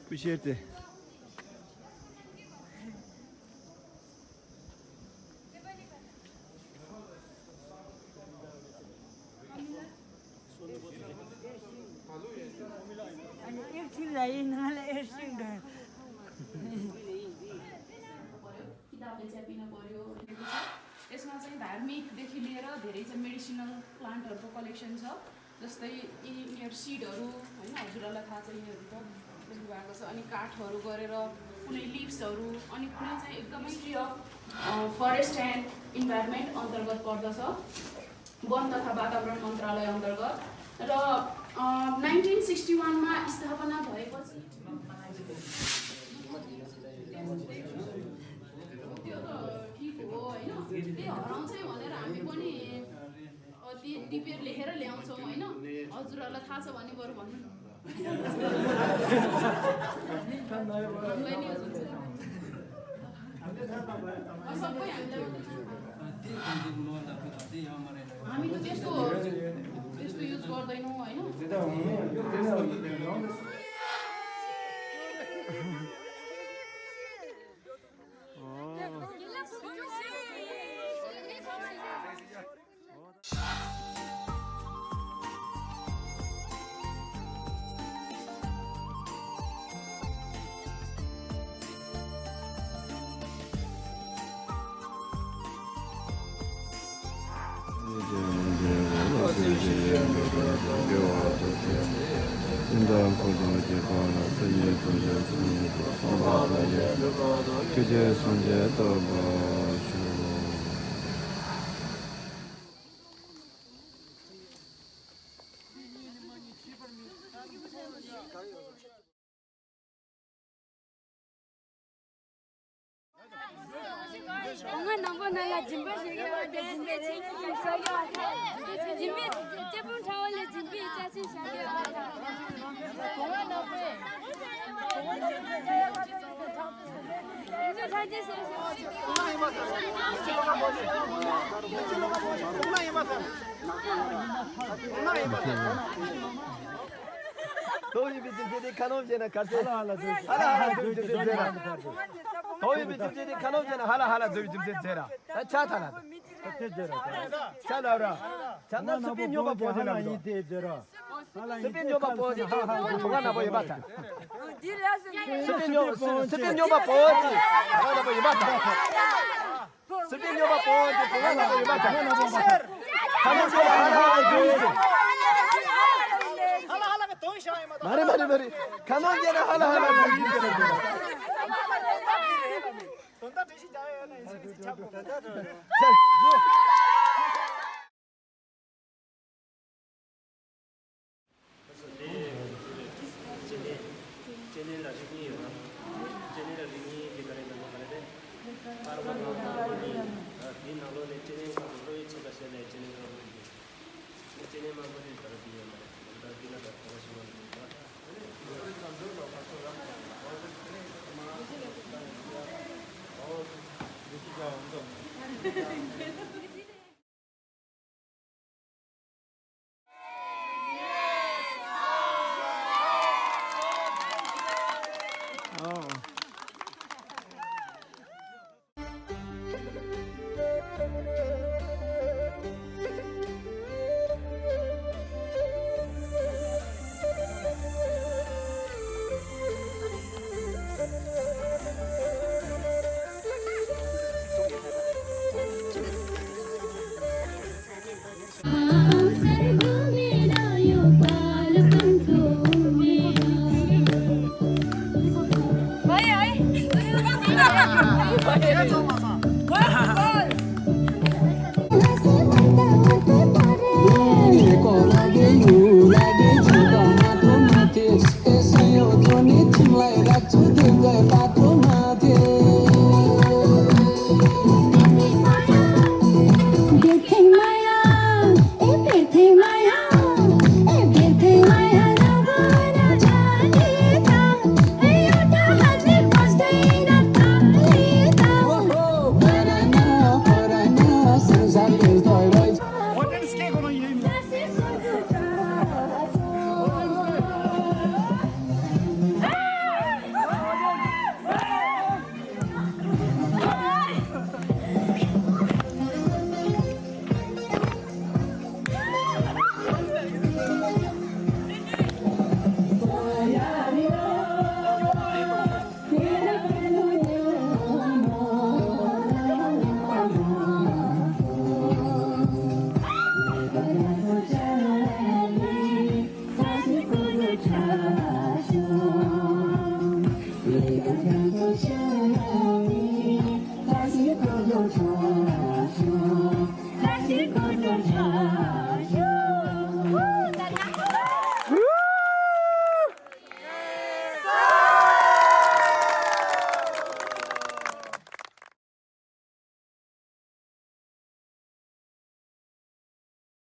Pusher. किताबले चाहिँ pin पर्यो यसमा चाहिँ धार्मिकदेखि लिएर धेरै चाहिँ मेडिसिनल प्लान्टहरूको कलेक्सन छ जस्तै यिनीहरू सिडहरू हैन हजुरहरूलाई थाहा छ यिनीहरू त देख्नु भएको छ अनि काठहरू गरेर कुनै लिभ्सहरू अनि कुनै चाहिँ एकदमै tree of forest and environment अन्तर्गत पर्दछ वन तथा वातावरण मन्त्रालय अन्तर्गत र 1961 मा स्थापना भएपछि त्यो त ठिक हो हैन त्यही हराउँछ भनेर हामी पनि टिपेर लेखेर ल्याउँछौँ हैन हजुरहरूलाई थाहा छ भने बरु भन्नु सबै हामी त त्यस्तो युज गर्दैनौँ हैन Toy bitirdi kanal jena karse hala dövdüm zera. Toy bitirdi kanal jena hala dövdüm zera. Çat hala. Çat avra. Çanda spin yoba pojela. Spin yoba pojela. Tongana boy bata. Spin yoba pojela. Tongana boy bata. Spin yoba pojela. Tongana boy bata. Kanal jena hala dövdüm. Mari. Kanal jena hala dövdüm.